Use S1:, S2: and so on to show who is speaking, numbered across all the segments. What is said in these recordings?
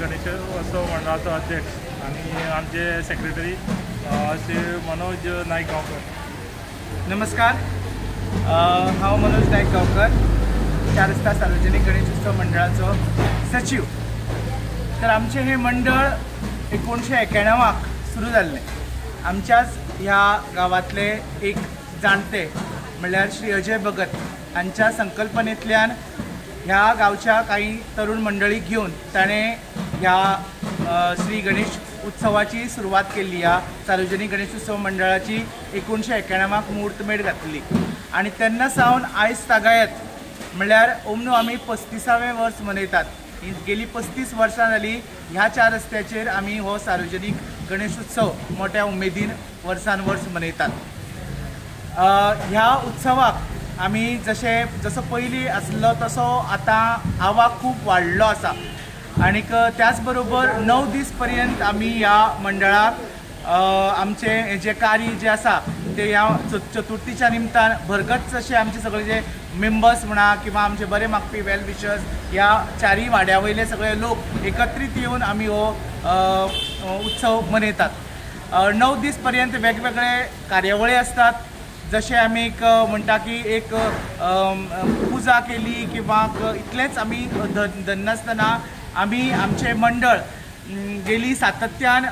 S1: गणेशोत्सव मंडळाचो अध्यक्ष आनी आमचे सेक्रेटरी श्री मनोज नायक गांवकर.
S2: नमस्कार, हांव मनोज नायक गांवकर, चार रस्ता सार्वजनिक गणेशोत्सव मंडळाचो सचीव. तर आमचें हें मंडळ 1991 सुरू जाल्लें. आमच्याच ह्या गांवांतले एक जाणटे म्हणल्यार श्री अजय भगत हांच्या संकल्पनेंतल्यान ह्या गांवच्या काही तरुण मंडळीक घेवन ताणें ह्या श्री गणेश उत्सवाची सुरवात केल्ली. ह्या सार्वजनिक गणेश उत्सव मंडळाची 1991 मुहूर्तमेढ घातली आनी तेन्ना सावन आयज तागायत म्हणल्यार ओमनू आमी 35वें वर्स मनयतात. गेली 35 वर्सां जाली ह्या चार रस्त्याचेर आमी हो सार्वजनिक गणेश उत्सव मोठ्या उमेदीन वर्सान वर्स मनयतात. ह्या उत्सवाक आमी जसो पयलीं आसलो तसो आतां आवाक खूब वाडलो आसा आनीक त्याच बरोबर 9 दीस पर्यंत आमी ह्या मंडळाक आमचें जें कार्य जें आसा तें ह्या चतुर्थीच्या निमतान भरगच्च अशे आमचे सगळे जे मेंबर्स म्हणा किंवा आमचे बरे मागपी वेल विशर्स ह्या चारय वाड्या वयले सगळे लोक एकत्रीत येवन आमी हो उत्सव मनयतात. 9 दीस पर्यंत वेगवेगळे कार्यावळी आसतात. जशें आमी एक म्हणटा की एक पुजा केली किंवा इतलेंच आमी धरनासतना आमी आमचें मंडळ गेली सातत्यान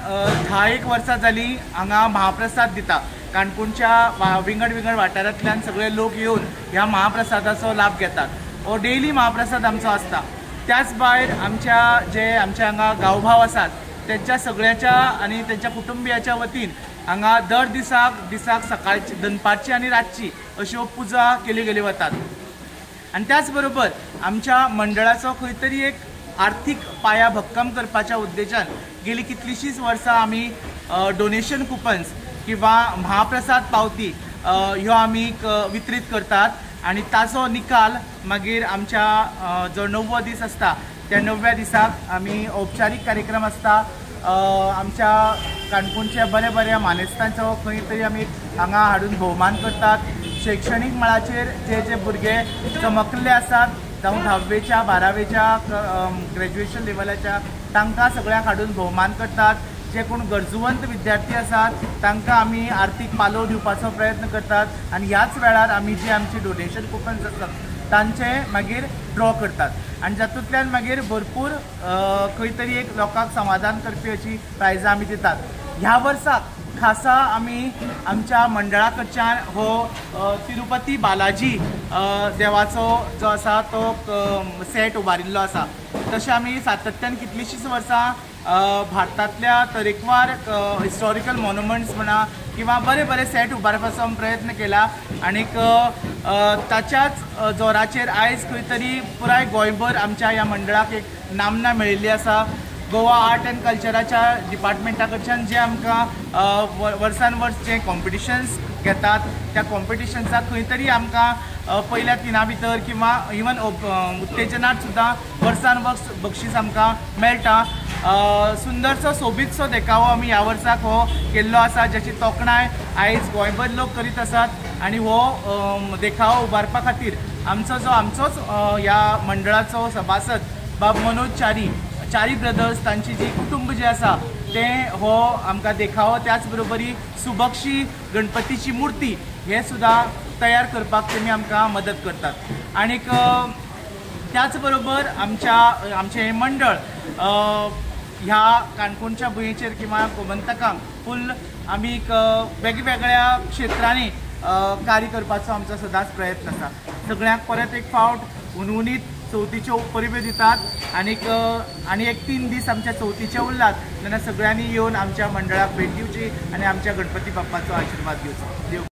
S2: 10 वर्सां जाली हांगा महाप्रसाद दिता. काणकोणच्या विंगड विंगड वाठारांतल्यान सगळे लोक येवन ह्या महाप्रसादाचो लाभ घेतात. हो डेली महाप्रसाद आमचो आसता. त्याच भायर आमच्या जे आमच्या हांगा गांवभाव आसात तेंच्या सगळ्यांच्या आनी तेंच्या कुटुंबियाच्या वतीन हांगा दर दिसाक दिसाक सकाळची, दनपारची आनी रातची अश्यो पुजा केल्यो गेल्यो वतात. आनी त्याच बरोबर आमच्या मंडळाचो खंय तरी एक आर्थीक पाया भक्कम करपाच्या उद्देशान गेली कितलींशींच वर्सां आमी डोनेशन कुपन्स किंवा महाप्रसाद पावती ह्यो आमी वितरीत करतात आनी ताचो निकाल मागीर आमच्या जो 9वो दीस आसता त्या 9व्या दिसाक आमी औपचारीक कार्यक्रम आसता. आमच्या काणकोणच्या बऱ्या बऱ्या मानेस्तांचो खंय तरी आमी हांगा हाडून भोवमान करतात. शैक्षणीक मळाचेर जे जे भुरगे चमकल्ले आसात जावं 10वेच्या 12वेच्या ग्रेज्युएशन लेवलाच्या तांकां सगळ्यांक हाडून भोवमान करतात. जे कोण गरजूवंत विद्यार्थी आसात तांकां आमी आर्थीक पालव दिवपाचो प्रयत्न करतात आनी ह्याच वेळार आमी जे आमचे डोनेशन कुपन्स आसतात तांचे मागीर ड्रॉ करतात आनी जातूंतल्यान मागीर भरपूर खंय तरी एक लोकांक समाधान करपी अशी प्रायजां आमी दितात. ह्या वर्साक खासा आमी आमच्या मंडळा कडच्यान हो तिरुपती बालाजी देवाचो जो आसा तो सेट उबारिल्लो आसा. तशें आमी सातत्यान कितलींशींच वर्सां भारतांतल्या तरेकवार हिस्टॉरिकल मॉन्युमेंट्स म्हणा किंवा बरे बरे सेट उबारपाचो आमी प्रयत्न केला आनीक ताच्याच जोराचेर आयज खंय तरी पुराय गोंयभर आमच्या ह्या मंडळाक एक नामना मेळिल्ली आसा. गोवा आर्ट एंड कल्चराच्या डिपार्टमेंटा कडच्यान जे आमकां वर्सान वर्स जे कॉम्पिटिशन्स घेतात त्या कॉम्पिटिशन्साक खंय तरी आमकां पयल्या 3 भितर किंवा इवन उत्तेजनात सुद्दां वर्सान वर्स बक्षीस आमकां मेळटा. सुंदरसो सोबीतसो देखावो आमी ह्या वर्साक हो केल्लो आसा ज्याची तोखणाय आयज गोंयभर लोक करीत आसात आनी हो देखावो उबारपा खातीर आमचो जो आमचोच ह्या मंडळाचो सभासद बाब मनोज च्यारी, च्यारी ब्रदर्स तांची जी कुटुंब जें आसा तें हो आमकां देखावो त्याच बरोबरी सुबक्षी गणपतीची मुर्ती हें सुद्दां तयार करपाक तेमी आमकां मदत करतात. आनीक त्याच बरोबर आमचें हें मंडळ ह्या काणकोणच्या भुंयेचेर किंवा गोमंतकांक फूल आमी एक वेगवेगळ्या क्षेत्रांनी कार्य करपाचो आमचो सदांच प्रयत्न आसा. सगळ्यांक परत एक फावट हुनहुनीत चवथीच्यो परब्यो दितात आनीक आनी एक 3 दीस आमच्या चवथीचे उरलात तेन्ना सगळ्यांनी येवन आमच्या मंडळाक भेट दिवची आनी आमच्या गणपती बाप्पाचो आशिर्वाद घेवचो. देव